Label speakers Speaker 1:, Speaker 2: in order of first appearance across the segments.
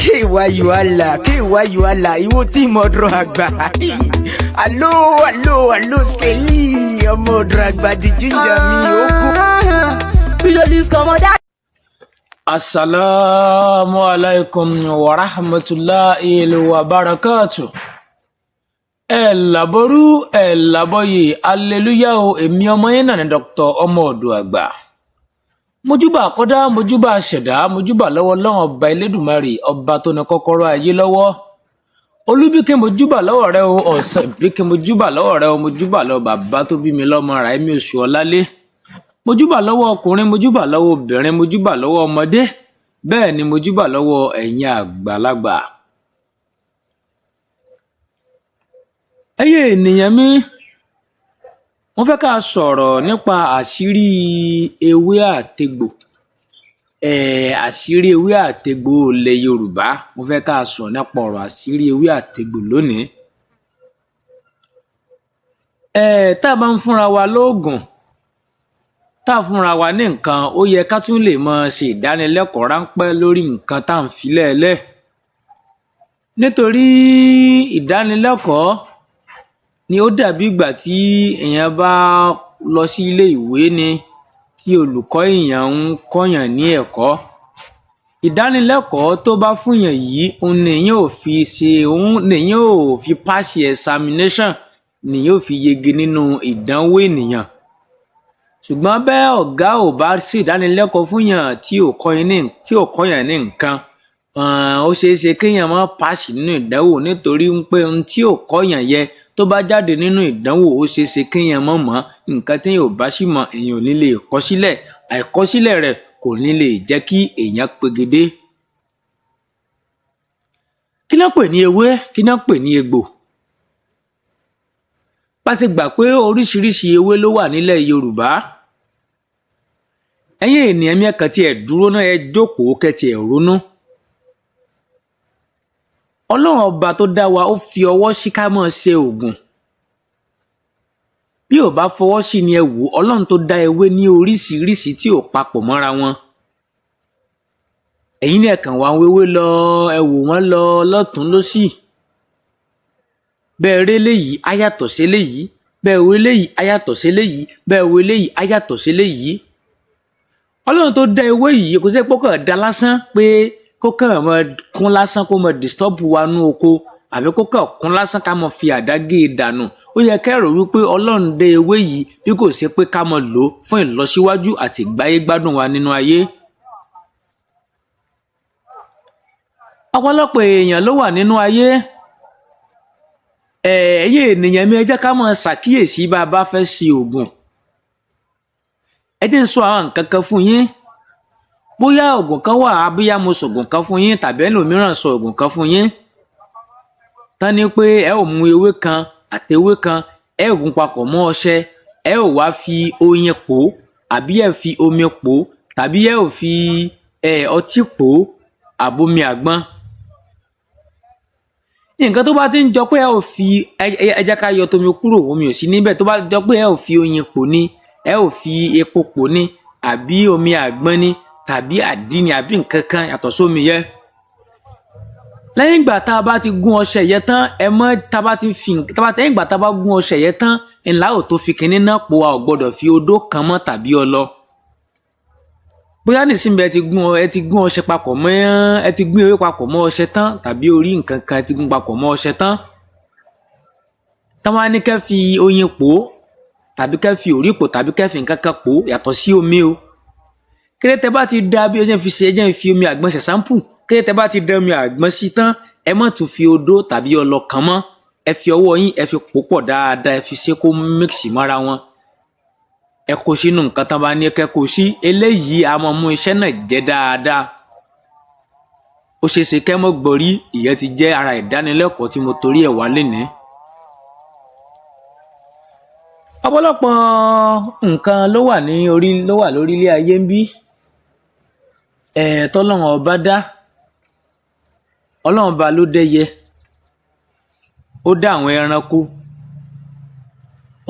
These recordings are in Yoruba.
Speaker 1: Kéwàyíwàlà kéwàyíwàlà ìwọ tí mo dúró àgbà. Alo alo alo skeli ọmọ ọdún àgbà di jíjà mi ó kú.
Speaker 2: Assalamu alaikum wa rahmatulahi wa barakatu. Ẹ làbọrú ẹ làbọyè, aleluya o. Èmi ọmọ yẹn náà ni Dr. Ọmọ ọ̀dọ̀ àgbà. Mojúbà àkọ́dá, mojúbà ṣẹ̀dá, mojúbà lọ́wọ́ lọ́wọ́ ọba Elédùmarè, ọba tó ní kọ́kọ́rọ́ ayé lọ́wọ́. Olúbíkẹ́, mojúbà lọ́wọ́ rẹ o. Ọ̀sẹ̀ ìbíkẹ́, mojúbà lọ́wọ́ rẹ o. Mojúbà lọ́wọ́ bàbá tó bí mi lọ́mọ rà ẹ̀mí oṣù ọ̀lálé. Mojúbà lọ́wọ́ ọkùnrin, mojúbà lọ́wọ́ obìnrin, mojúbà lọ́wọ́ ọmọdé, bẹ́ẹ̀ ni mojúbà lọ́wọ́ ẹ̀yin àgbàlagbà. Ẹ̀yin ènìyàn mi, mo fẹ́ ká sọ̀rọ̀ nípa àṣírí ewé àtegbò, àṣírí ewé àtegbò ilẹ̀ Yorùbá. Mo fẹ́ ká sọ̀rọ̀ nípa ọ̀rọ̀ àṣírí ewé àtegbò lónìí. Tá a bá ń fúnra wa lóògùn, tá a fúnra wa ní nǹkan, ó yẹ ká tún lè máa ṣe ìdánilẹ́kọ̀ọ́ ráńpẹ́ lórí nǹkan tá à ń fi lẹ́ẹ̀lẹ́, nítorí ìdánilẹ́kọ̀ọ́ ni ó dàbí ìgbà tí èèyàn bá lọ sí ilé ìwé ni tí olùkọ́ èèyàn ń kọ́yàn ní ẹ̀kọ́. Ìdánilẹ́kọ̀ọ́ tó bá fúnyàn yìí, òun nìyẹn ò fi ṣe, òun nìyẹn ò fi pass examination, nìyẹn ò fi yege nínú ìdánwò ènìyàn. Ṣùgbọ́n bẹ́ẹ̀ ọ̀gá ò bá ṣe ìdánilẹ́kọ̀ọ́ fúnyàn tí ò kọ́yàn ní nǹkan, ó ṣeé ṣe kéèyàn má pass nínú ìdánwò, nítorí pé ohun tí ò kọ́yàn yẹ tó bá jáde nínú ìdánwò, ó ṣeé ṣe kéèyàn má mọ̀. Nǹkan téèyàn ò bá sì mọ̀, èèyàn ò ní lè kọ sílẹ̀. Àìkọsílẹ̀ rẹ̀ kò ní lè jẹ́ kí èèyàn pegedé. Kí ná pè ní ewé? Kí ná pè ní egbò? Bá ṣe gbà pé oríṣiríṣi ewé ló wà nílẹ̀ Yorùbá. Ẹ̀yin ènìyàn mi, ẹ kàn tiẹ̀ dúró náà, ẹ jókòó kẹ́ tiẹ̀ ronú. Ọlọ́run ọba tó dá wa, ó fi ọwọ́ sí ká máa ṣe òògùn. Bí ò bá fọwọ́ sí ni, ẹ wò, Ọlọ́run tó dá ewé ní oríṣiríṣi tí ò papọ̀ mọ́ra wọn. Ẹ̀yin ní ẹ̀kàn wá wéwé lọ, ẹ wò wọ́n lọ lọ́tún lọ́sì. Bẹ́ẹ̀ rí eléyìí, á yàtọ̀ sí eléyìí. Bẹ́ẹ̀ wo eléyìí, á yàtọ̀ sí eléyìí. Bẹ́ẹ̀ wo eléyìí, á yàtọ̀ sí eléyìí. Ọlọ́run tó dá ewé yìí, kò sí pé ó kàn dá lásán pé kó kàn máa kún lásán, kó máa disturb wa nú oko, àbí kó kàn kún lásán ká máa fi àdá gé e dànù. Ó yẹ kẹ́rò wípé Ọlọ́run dá ewé yìí bí kò ṣe pé ká máa lò ó fún ìlọsíwájú àti ìgbáyégbádùn wa nínú ayé. Ọ̀pọ̀lọpọ̀ èèyàn ló wà nínú ayé. Ẹ̀yin ènìyàn mi, ẹ jẹ́ ká máa ṣàkíyèsí bá a bá fẹ́ ṣe òògùn. Ẹ jẹ́ n sọ àwọn nǹkan kan fún yín. Bóyá òògùn kan wà, bóyá mo sọ̀gùn kan fún yín tàbí ẹlòmíràn sọ òògùn kan fún yín, tán ní pé ẹ ò mú ewé kan àti ewé kan, ẹ ò gún papọ̀ mọ́ ọṣẹ, ẹ ò wá fi oyin pò ó, àbí ẹ fi omi pò ó, tàbí ẹ ò fi ọtí pò ó, àbomi àgbọn. Nǹkan tó bá ti ń jọ pé ẹ ò fi, ẹ jẹ́ ká yọ tomi kúrò, omi ò sí níbẹ̀. Tó bá jọ pé ẹ ò fi oyin pò ni, ẹ ò fi epo pò ni, àbí omi àgbọn ni, tàbí àdí ni, àbí nǹkan kan yàtọ̀ sómi yẹn. Lẹ́yìn ìgbà tá a bá ti gún ọṣẹ yẹn tán, ẹ mọ́ tá a bá ti fi, lẹ́yìn ìgbà tá a bá gún ọṣẹ yẹn tán, ńlá ò tó fi kinní náà pò, a ò gbọ́dọ̀ fi odó kan mọ́ tàbí ọlọ. Bóyá nísìnyí ẹ ti gún ọṣẹ papọ̀ mọ́, ẹ ti gún ewé papọ̀ mọ́ ọṣẹ tán, tàbí orí nǹkan kan ẹ ti gún papọ̀ mọ́ ọṣẹ tán. Tán wá ní kẹ́ fi oyin pò ó, tàbí kẹ́ fi òrí pò, tàbí kẹ́ fi nǹkan kan pò ó yàtọ̀ sí omi o. Kéré tẹ bá ti da, bí ẹ jẹ́ fi ṣe, ẹ jẹ́ fi omi àgbọn ṣe sample. Kéré tẹ bá ti da omi àgbọn sí tán, ẹ má tún fi odó tàbí ọlọ kan mọ́. Ẹ fi ọwọ́ yín, ẹ fi pò pọ̀ dáadáa, ẹ fi ṣe kó mix mọ́ra wọn. Ẹ kó sínú nǹkan tán bá ní kẹ́ kó sí. Eléyìí a máa mú iṣẹ́ náà jẹ́ dáadáa. Ó ṣeé ṣe kẹ́ mọ́ gbọ́rí, ìyẹn ti jẹ́ ara ìdánilẹ́kọ̀ọ́ tí mo torí ẹ̀ wá lénìí. Ọ̀pọ̀lọpọ̀ nǹkan ló wà ní orí, ló wà lórílẹ̀ ayé ń bí. Tọ́lọ́run ọba dá. Ọlọ́run ọba ló dẹ́yẹ. Ó dá àwọn ẹranko.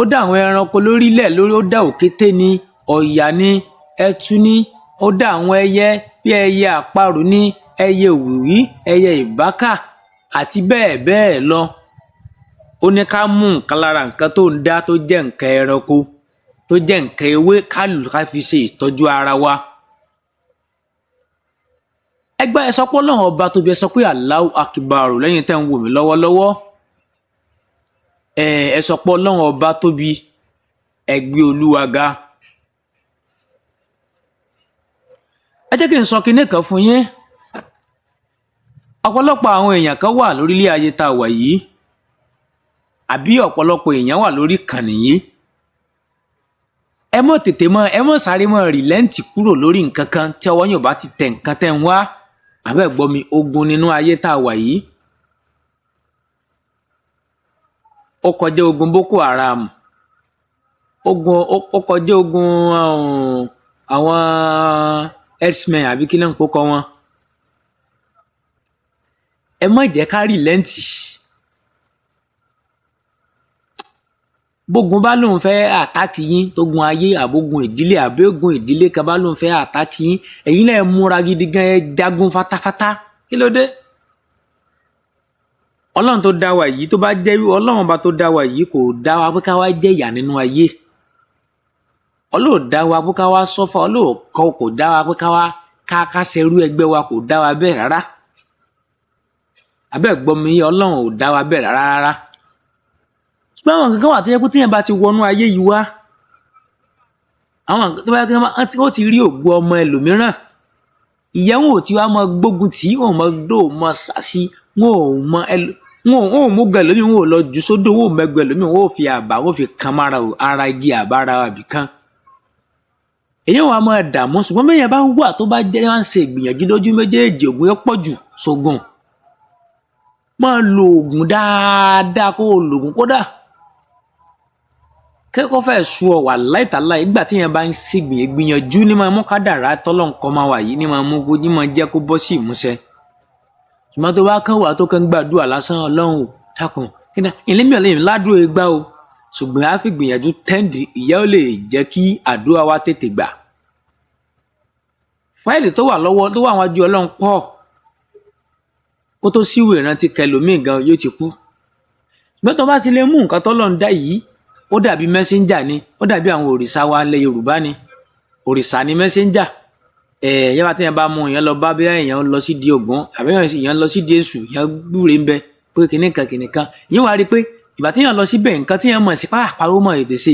Speaker 2: Ó dá àwọn ẹranko lórílẹ̀ lórí, ó dá òkété ni, ọ̀yà ni, ẹtu ni, ó dá àwọn ẹyẹ bí ẹyẹ àparò ni, Ẹyẹ òwìwí, ẹyẹ ìbákà àti bẹ́ẹ̀ bẹ́ẹ̀ lọ. Ó ní ká mú nǹkan lára nǹkan tó ń dá, tó jẹ́ nǹkan ẹranko, tó jẹ́ nǹkan ewé, ká lò, ká fi ṣe ìtọ́jú ara wa. Ẹgbẹ́ ẹ sọ pé Ọlọ́run ọba tóbi. Ẹ sọ pé Allahu Akbar. Lẹ́yìn tẹ́ ń wò mí lọ́wọ́lọ́wọ́, ẹ sọ pé Ọlọ́run ọba tóbi. Ẹ gbé Olúwa ga. Ẹ jẹ́ kí n sọ kinní kan fún yín. Ọ̀pọ̀lọpọ̀ àwọn èèyàn kan wà lórílẹ̀ ayé tá a wà yìí, àbí ọ̀pọ̀lọpọ̀ èèyàn wà lórí ìkànnì yìí. Ẹ mọ̀ tètè mọ́, ẹ mọ̀ sáré mọ́ relent kúrò lórí nǹkan kan tí ọwọ́ yóò bá ti tẹ̀ nǹkan tẹ́ ń wá. Àbẹ́ gbọ́ mi, ogun nínú ayé tá a wà yìí. Ó kọjá ogun Boko Haram, ogun ó kọjá ogun àwọn herdsmen, àbí kí náà ń kókọ wọn. Ẹ má jẹ́ ká relent. Bógun bá lóun fẹ́ attack yín, tógun ayé àbógun ìdílé, àbógun ìdílé kan bá lóun fẹ́ attack yín, ẹ̀yin náà múra gidi gan, ẹ jagun fatafata. Kí ló dé? Ọlọ́run tó dá wa yìí, tó bá jẹ́ Ọlọ́run ọba tó dá wa yìí, kò dá wa pé ká wá jẹ́ ìyà nínú ayé. Ọlọ́run dá wa pé ká wá sọ́fà. Ọlọ́run kò dá wa pé ká wá ká ṣerú ẹgbẹ́ wa, kò dá wa bẹ́ẹ̀ rárá. Abẹ́ gbọ́ mi, Ọlọ́run ò dá wa bẹ́ẹ̀ rárá rárá. Ṣùgbọ́n àwọn kankan wà tó yẹ pé téèyàn bá ti wọnú ayé yìí wá, àwọn tó bá yẹ kí wọ́n ti rí ògo ọmọ ẹlòmíràn, ìyẹn wọn ò ti wá máa gbógun tì í, wọn ò mọ dó mọ sàṣì, wọn ò mọ wọn ò mú gbẹ lómi, wọn ò lọ jù sódò, wọn ò mẹgbẹ lómi, wọn ò fi àbá, wọn ò fi kan mára ara igi àbára àbí kan. Èyí wọn a máa dààmú. Ṣùgbọ́n bẹ́ẹ̀ yẹn bá wà, tó bá jẹ́ wọ́n ń ṣe ìgbìyànjú lójú méjèèjì, ògùn yẹn pọ̀ jù sógun. Máa lo ògùn dáadáa, kó o lo ògùn kódà kẹ́kọ̀ọ́ fẹ́ sú ọ wà láìtàláì. Ìgbà tí yẹn bá ń ṣe gbìyànjú ní máa mú kádàrá tọ́lọ́nkọ́ máa wà yìí, ní máa mú kó ní máa jẹ́ kó bọ́ sí ìmúṣẹ. Ṣùgbọ́n tó bá kàn wá tó kàn ń gbàdúrà lásán, Ọlọ́run ò dákun kíni ilé mi ò lè ládùúgbò gbá o, ṣùgbọ́n á fi gbìyànjú tẹ́ǹdì, ìyá ò lè jẹ́ kí àdúrà wa tètè gbà. Fáìlì tó wà lọ́wọ́ tó wà wájú Ọlọ́run pọ̀, kó tó síwèé ìrántí kẹlòmíì gan yóò ti kú. Ṣùgbọ́n tó bá ti lè mú nǹkan tọ́lọ́run dá yìí, ó dàbí mẹ́sẹ́ńjà ni, ó dàbí àwọn òrìṣà wa ilẹ̀ Yorùbá ni. Òrìṣà ni mẹ́sẹ́ńjà. Yàrá tí yẹn bá mú èèyàn lọ bá, bí èèyàn lọ sí di Ògún àbí èèyàn lọ sí di Èṣù, èèyàn gbúre ń bẹ pé kìnìkan kìnìkan, ìyẹn wàá rí i pé ìgbà tí èèyàn lọ síbẹ̀, nǹkan tí èèyàn mọ̀ sí pàápàá ó mọ̀ ètè ṣe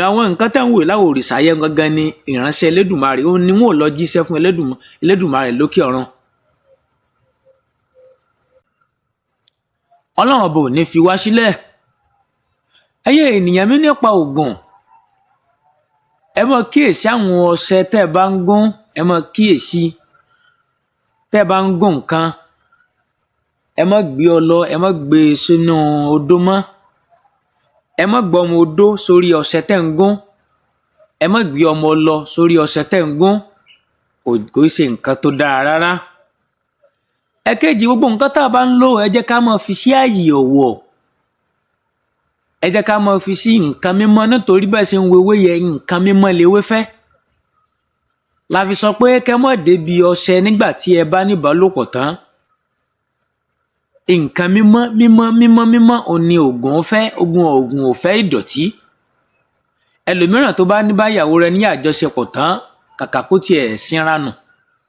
Speaker 2: àwọn nǹkan tẹ̀ ń wò láwọn òrìṣà yẹn gangan ni ìránṣẹ́ Elédùmarè, ó ní wọn ò lọ jíṣẹ́ fún Elédùmarè lókè ọ̀run. Ọlọ́run ọba ò ní fi wá sílẹ̀. Ẹyẹ ènìyàn mi, nípa ògùn, ẹ mọ kíyèsí àwọn ọṣẹ tẹ́ ẹ bá ń gún. Ẹ mọ kíyèsí tẹ́ ẹ bá ń gún nǹkan. Ẹ má gbé ọlọ, ẹ má gbé e sínú odó mọ́. Ẹ má gbé ọmọ odó sórí ọṣẹ tẹ́ ń gún. Ẹ má gbé ọmọ ọlọ sórí ọṣẹ tẹ́ ń gún. Kò ṣe nǹkan tó dára rárá. Ẹ̀kejì, gbogbo nǹkan tá a bá ń lò, ẹ jẹ́ ká máa fi sí ààyè ọ̀wọ̀. Ẹ jẹ́ ká máa fi sí nǹkan mímọ́, nítorí bẹ́ẹ̀ ṣe ń wewé yẹ, nǹkan mímọ́ lewé fẹ́. La fi sọ pé kẹ́ mọ́ débi ọṣẹ nígbà tí ẹ bá ní ìbálòpọ̀ tán. Nǹkan mímọ́ mímọ́ mímọ́ mímọ́ ò ní ògùn fẹ́. Ogun ò fẹ́ ìdọ̀tí. Ẹlòmíràn tó bá ní báyàwó rẹ̀ ní àjọṣepọ̀ tán, kàkà kó tiẹ̀ sínra nù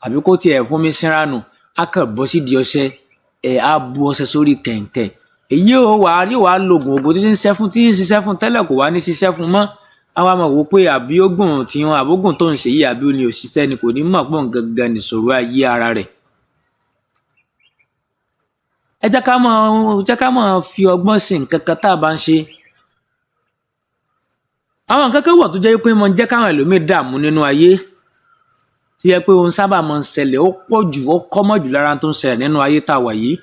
Speaker 2: àbí kó tiẹ̀ fún mi sínra nù, á kàn bọ́ sídìí ọṣẹ, ẹ̀ á bu ọṣẹ sórí kẹ̀ǹkẹ̀. Èyí ò wá rí wàá lògùn, ògùn tí ń ṣiṣẹ́ fún, tí ń ṣiṣẹ́ fún tẹ́lẹ̀, kò wá ní ṣiṣẹ́ fún mọ́. Àwa máa wò pé àbí ogun tí wọn àbógùn tó ń ṣe yìí, àbí ó ní òṣìṣẹ́ ni, kò ní mọ̀ pọ̀ gangan nìṣòro ayé ara rẹ̀. Ẹ jẹ́ ká máa fi ọgbọ́n sí nǹkan kan tá a bá ń ṣe. Àwọn nǹkan kan wà tó jẹ́ pé mo ń jẹ́ káwọn ẹlòmíì dààmú nínú ayé, tí yẹ pé ohun sábà máa ń ṣẹlẹ̀, ó pọ̀ jù, ó kọ́mọ̀ jù lára tó ń ṣẹlẹ̀ nínú ayé tá a wà yìí.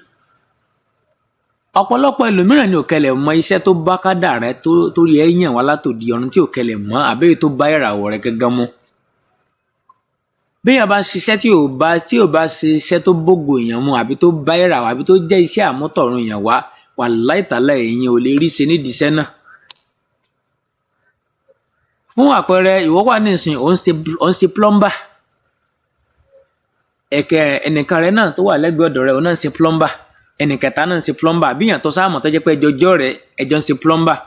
Speaker 2: Ọ̀pọ̀lọpọ̀ ẹlòmíràn ni òkẹlẹ̀ mọ iṣẹ́ tó bá kádà rẹ tó rí ẹ yàn wá látòdì ọ̀run, tí òkẹlẹ̀ mọ́ àbẹ́yẹ tó bá ìràwọ̀ rẹ gángan mu. Béèyàn bá ń ṣiṣẹ́ tí ò bá ṣe iṣẹ́ tó bógo èèyàn mu, àbí tó bá ìràwọ̀, àbí tó jẹ́ iṣẹ́ àmútọ̀run èèyàn wá, wàláhì tàláhì, èèyàn ò lè rí ṣe nídìí iṣẹ́ náà. Fún àpẹẹrẹ, ìwọ wà nísìnyí, ò ń ṣe plumber. Ẹ̀kẹ́ ẹnìkan rẹ náà tó wà lẹ́gbẹ̀ẹ́ ọ̀dọ̀ rẹ, òun náà ń ṣe plumber. Ẹnìkẹta náà ń ṣe plumber. Àbí èèyàn tó sáàmọ̀ tó jẹ́ pé ẹjọ́jọ́ rẹ ẹjọ́ ń ṣe plumber.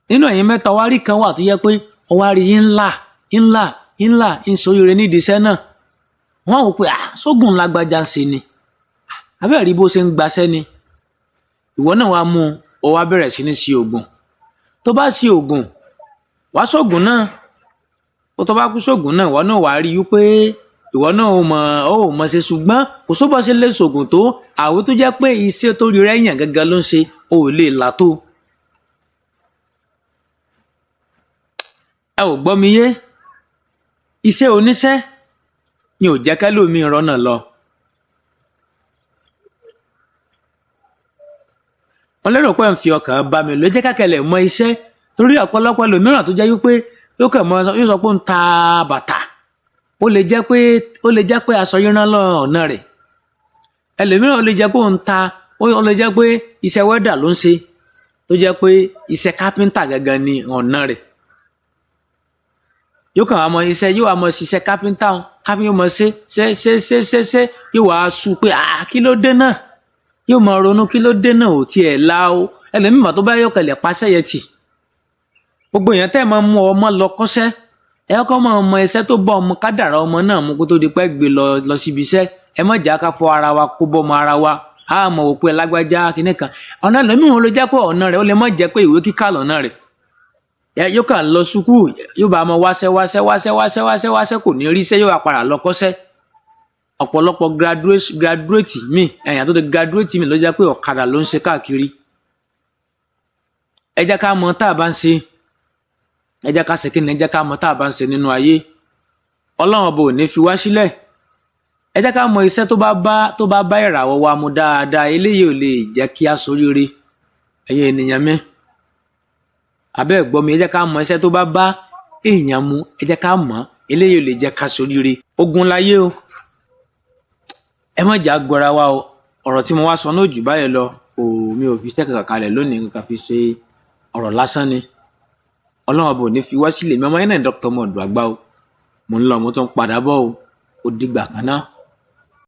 Speaker 2: Nínú ẹ̀yin mẹ́ta, wá rí kan wà tó jẹ́ pé ọwá rí ńlá ńlá ńlá ń soríire nídìí iṣẹ́ náà. Wọ́n wò pé, ah, sógun lágbájá ń ṣe ni, abẹ́rẹ́ rí bó ṣe ń gbaṣẹ́ ni. Ìwọ náà wàá mú ọ wá bẹ̀rẹ̀ sí ní ṣe oògùn. Tó bá ṣe oògùn, wàá ṣoògùn náà. Ó tó bá kú ṣoògùn náà, ìwọ náà wàá rí i pé ìwọ náà ò mọ̀, ó ò mọ̀ ṣe. Ṣùgbọ́n kò sóbọ̀ ṣe lè ṣoògùn tó àwọn tó jẹ́ pé iṣẹ́ tó rí rẹ́yìn gangan ló ń ṣe, ó ò lè là tó. Ẹ ò gbọ́ mi yé? Iṣẹ́ oníṣẹ́ ni ò jẹ́ kẹ́lòmíì rọ́nà lọ. Wọ́n lérò pé ń fi ọkàn bá mi ló jẹ́ kákẹ́lẹ̀ mọ iṣẹ́, torí ọ̀pọ̀lọpọ̀ ẹlòmíràn tó jẹ́ wípé yóò kàn mọ, yóò sọ pé ó ń ta bàtà, ó lè jẹ́ pé aṣọ yíran lọ́nà rẹ̀. Ẹlòmíràn ó lè jẹ́ pé ó ń ta, ó lè jẹ́ pé iṣẹ́ wẹ́dà ló ń ṣe, tó jẹ́ pé iṣẹ́ kápẹ́ńtà gangan ni ọ̀nà rẹ̀. Yóò kàn wá mọ iṣẹ́, yóò wá mọ ṣiṣẹ́ kápẹ́ńtà, kápẹ́ńtà yóò mọ ṣe ṣe ṣe ṣe ṣe ṣe, yóò wá sú pé, ah, kí ló dé náà? Yóò máa ronú, kí ló dé náà ò tiẹ̀ la o. Ẹlòmíràn tó bá yọ kẹlẹ̀ paṣẹ yẹn tì. Gbogbo èèyàn tẹ́ ẹ máa mú ọmọ lọ kọ́ṣẹ́, ẹ kọ́ máa mọ iṣẹ́ tó bá ọmọ kádàrá ọmọ náà mú kó tó di pẹ́ gbé lọ lọ síbi iṣẹ́. Ẹ má jà ká fọ ara wa kó bọ́ ọmọ ara wa. Á mọ̀ wò pé lágbájá kinní kan ọ̀nà. Ẹlòmíràn ló jẹ́ pé ọ̀nà rẹ̀ ó lè má jẹ́ pé ìwé kíkà lọ́nà rẹ̀. Yóò kàn lọ sukú, yóò bá ọmọ wáṣẹ́ wáṣẹ́ wáṣẹ́ wáṣẹ́ wáṣẹ́ wáṣẹ́, kò ní ríṣẹ́, yóò wá padà lọ kọ́ṣẹ́. Ọ̀pọ̀lọpọ̀ graduate mi, ẹ̀yàn tó ti graduate mi ló jẹ́ pé ọ̀kadà ló ń ṣe káàkiri. Ẹ jẹ́ ká mọ̀ tá a bá ń ṣe. Ẹ jẹ́ ká ṣe kí ni? Ẹ jẹ́ ká mọ̀ tá a bá ń ṣe nínú ayé. Ọlọ́run ọba ò ní fi wá sílẹ̀. Ẹ jẹ́ ká mọ̀ iṣẹ́ tó bá bá ìràwọ̀ wa mu dáadáa. Eléyìí ò lè jẹ́ kí a ṣoríire. Ẹ̀yin ènìyàn mi, abẹ́ ẹ̀gbọ́n mi, ẹ jẹ́ ká mọ̀ iṣẹ́ tó bá bá èèyàn mu. Ẹ jẹ́ ká mọ̀, eléyìí ò lè jẹ́ ká ṣoríire. Ogun láyé o, ẹ má jà gọra wa o. Ọ̀rọ̀ tí mo wá sọ náà jù báyìí lọ. Kò, mi ò fi iṣẹ́ kankan kalẹ̀ lónìí, nǹkan fi ṣe ọ̀rọ̀ lásán ni. Ọlọ́run ọba ò ní fi wá sílẹ̀. Mi ọmọ yẹn náà, Dr. Ọmọọ̀dọ̀ Àgbà o. Mo ń lọ, mo tún padà bọ̀ o. Ó dìgbà kan náà.